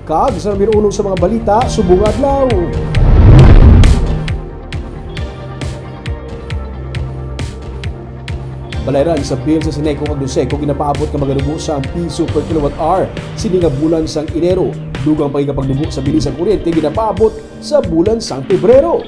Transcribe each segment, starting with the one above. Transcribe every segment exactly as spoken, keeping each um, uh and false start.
Kag sa numero uno sa mga balita, subong adlaw. Balayran sa bill sa Sineco kag Nuseco ginapaabot nga magadubo sa ang piso per kilowatt hour sini nga bulan sang Enero. Dugang pa gid nga pagdubo sa bili sang kuryente ginapaabot sa bulan sang Pebrero.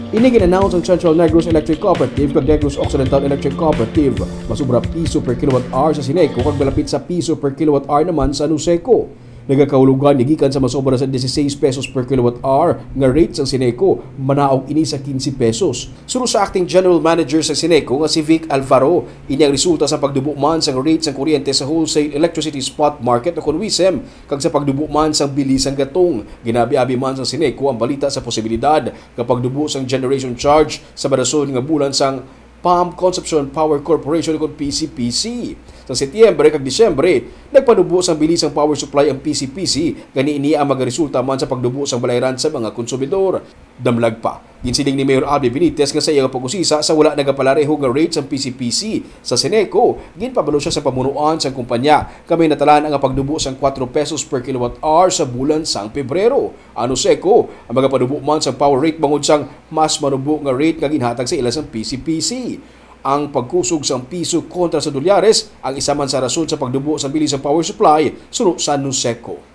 Ini gin-announce ang Central Negros Electric Cooperative kag Negros Occidental Electric Cooperative. Mas obra piso per kilowatt hour sa Sineco kag malapit sa piso per kilowatt hour naman sa Nuseco. Nagakahulugan nga gikan sa mas obra sa dieciséis pesos per kilowatt hour nga rate sang Sineco, manaog ini sa quince pesos. Suno sa acting general manager sa Sineco nga si Vic Alfaro, ini ang resulta sa pagdubo man sang rate sang kuryente sa wholesale electricity spot market o kon WESM kag sa pagdubo man sang bili sang gatong. Ginabi-abi man sang Sineco ang balita sa posibilidad nga pagdubo sang generation charge sa madason nga bulan sang Pump Consumption Power Corporation o kon P C P C. Sa Setyembre kag Disyembre, nagpadubo sang bili sang power supply ang P C P C, gani ini ang magaresulta man sa pagdubo sang balayran sa mga konsumidor. Damlag pa, ginsiling ni Mayor Abby Benitez nga sa iya nga pag-usisa sa wala nagapalareho nga rate sang P C P C sa Sineco, ginpabalo siya sa pamunuan sang kumpanya nga may natalaan nga pagdubo sang kuwatro pesos per kilowatt hour sa bulan sang Pebrero. Ang Nuseco ang magapadubo man sang power rate bangod sang mas manubo nga rate nga ginhatag sa ila sang P C P C. Ang pagkusog sang piso kontra sa dolyares ang isa man sa rason sa pagdubo sa bili sang power supply suno sa Nuseco.